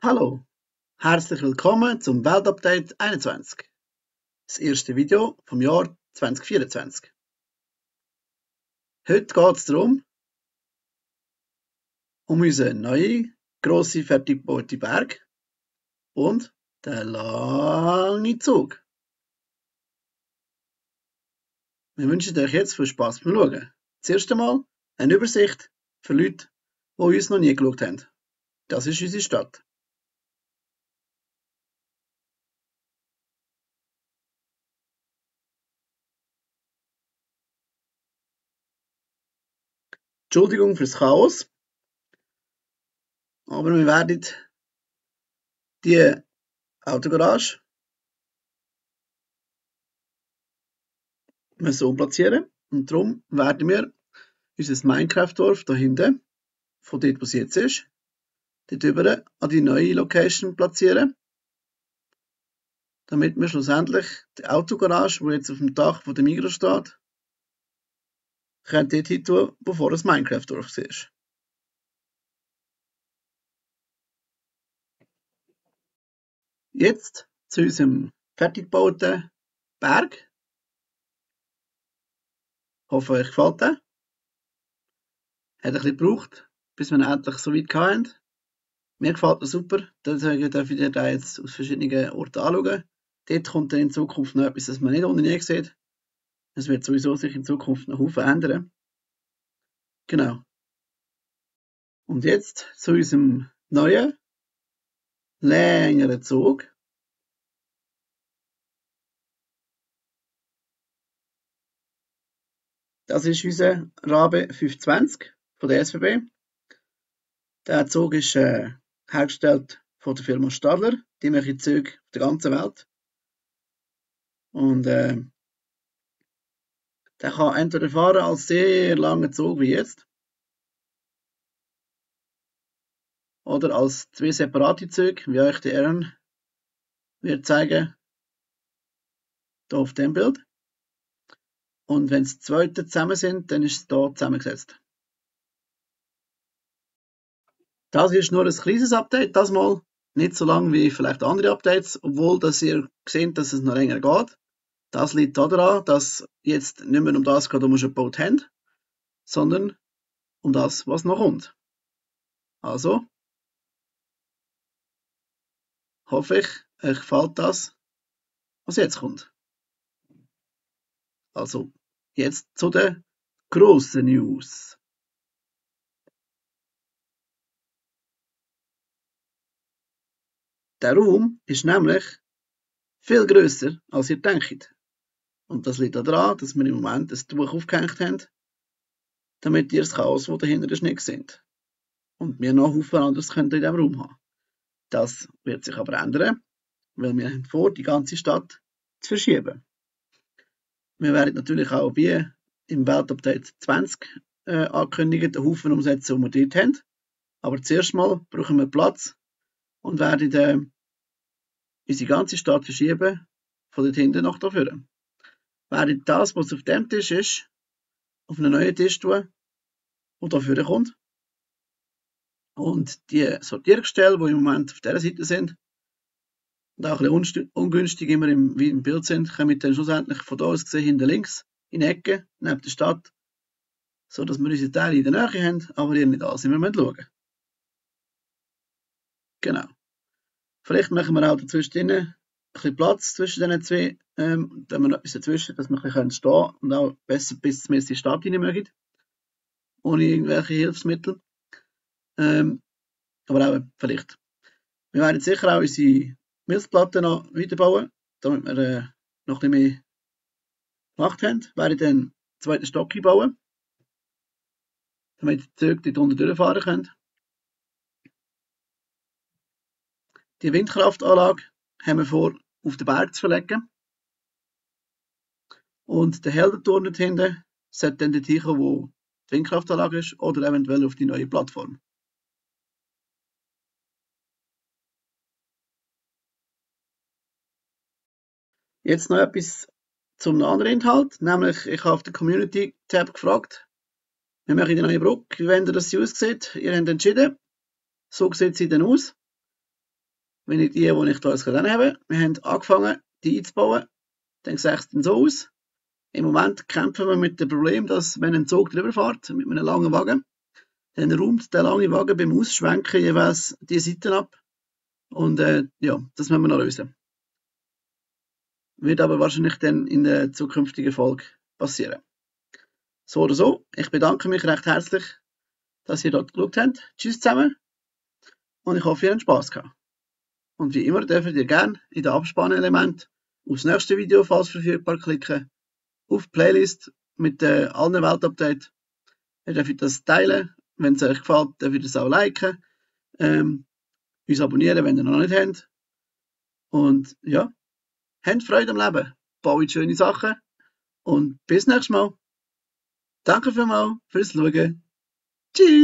Hallo, herzlich willkommen zum Weltupdate 21, das erste Video vom Jahr 2024. Heute geht es darum, um unseren neuen, grossen, fertig gebauten Berg und den langen Zug. Wir wünschen euch jetzt viel Spass beim Schauen. Zuerst einmal eine Übersicht für Leute, die uns noch nie geschaut haben. Das ist unsere Stadt. Entschuldigung fürs Chaos, aber wir werden die Autogarage müssen umplatzieren und darum werden wir unser Minecraft-Dorf da hinten, von dort, wo es jetzt ist, dort rüber an die neue Location platzieren, damit wir schlussendlich die Autogarage, die jetzt auf dem Dach von der Migros steht, können dort hin tun, bevor das Minecraft-Dorf war. Jetzt zu unserem fertig gebauten Berg. Ich hoffe, euch gefällt der. Hat ein bisschen gebraucht, bis wir ihn endlich so weit hatten. Mir gefällt er super, deswegen darf ich den jetzt aus verschiedenen Orten anschauen. Dort kommt dann in Zukunft noch etwas, das man nicht unten nie sieht. Es wird sowieso sich in Zukunft noch Haufen ändern. Genau. Und jetzt zu unserem neuen, längeren Zug. Das ist unser Rabe 520 von der SBB. Der Zug ist hergestellt von der Firma Stadler. Die machen Züge auf der ganzen Welt. Und der kann entweder fahren als sehr langer Zug wie jetzt. Oder als zwei separate Züge, wie euch der Aaron wird zeigen. Hier auf dem Bild. Und wenn es zweite zusammen sind, dann ist es hier zusammengesetzt. Das ist nur ein kleines Update, das mal. Nicht so lang wie vielleicht andere Updates, obwohl dass ihr seht, dass es noch länger geht. Das liegt daran, dass jetzt nicht mehr um das geht, was wir schon gebaut haben, sondern um das, was noch kommt. Also hoffe ich, euch gefällt das, was jetzt kommt. Also jetzt zu den grossen News. Der Raum ist nämlich viel grösser, als ihr denkt. Und das liegt daran, dass wir im Moment ein Tuch aufgehängt haben, damit ihr das Chaos, das dahinter ist, nicht seht. Und wir noch Haufen anderes in diesem Raum haben. Das wird sich aber ändern, weil wir haben vor, die ganze Stadt zu verschieben. Wir werden natürlich auch wie im Weltupdate 20 ankündigen, den Haufen umsetzen, die wir dort haben. Aber zuerst mal brauchen wir Platz und werden unsere ganze Stadt verschieben, von dort hinten nach da vorne. Werden das, was auf dem Tisch ist, auf einen neuen Tisch tun, der da vorne kommt. Und die Sortiergestelle, die im Moment auf dieser Seite sind, und auch ein bisschen ungünstig immer wie im Bild sind, kommen dann schlussendlich von da aus gesehen hinten links in die Ecke, neben der Stadt, so dass wir unsere Teile in der Nähe haben, aber ihr nicht alles immer schauen. Genau. Vielleicht machen wir auch dazwischen ein bisschen Platz zwischen diesen zwei, dann haben wir noch etwas dazwischen, dass wir ein bisschen stehen können und auch besser bis zum in die Stadt rein mögen, ohne irgendwelche Hilfsmittel. Aber auch vielleicht. Wir werden sicher auch unsere Milchplatten noch weiterbauen, damit wir noch ein bisschen mehr gemacht haben. Wir werden dann einen zweiten Stock einbauen, damit die Züge dort unten durchfahren können. Die Windkraftanlage haben wir vor, auf den Berg zu verlegen. Und der Heldenturm dort hinten sollte dann dort hinkommen, wo die Windkraftanlage ist, oder eventuell auf die neue Plattform. Jetzt noch etwas zum anderen Inhalt, nämlich ich habe auf der Community-Tab gefragt, wir machen die neue Brücke, wie wollt ihr, dass sie aussieht? Ihr habt entschieden, so sieht sie dann aus. wenn ich die ich hier jetzt gerade habe, wir haben angefangen, die einzubauen, dann sieht es dann so aus. Im Moment kämpfen wir mit dem Problem, dass wenn ein Zug drüber fährt, mit einem langen Wagen, dann räumt der lange Wagen beim Ausschwenken jeweils die Seiten ab. Und ja, das müssen wir noch lösen. Wird aber wahrscheinlich dann in der zukünftigen Folge passieren. So oder so, ich bedanke mich recht herzlich, dass ihr dort geschaut habt. Tschüss zusammen und ich hoffe, ihr habt Spass gehabt. Und wie immer dürft ihr gerne in den Abspannelement aufs nächste Video, falls verfügbar, klicken, auf die Playlist mit allen Weltupdates. Ihr dürft das teilen, wenn es euch gefällt, dürft ihr es auch liken, uns abonnieren, wenn ihr noch nicht habt. Und ja, habt Freude am Leben, baut schöne Sachen und bis nächstes Mal. Danke vielmals fürs Schauen. Tschüss!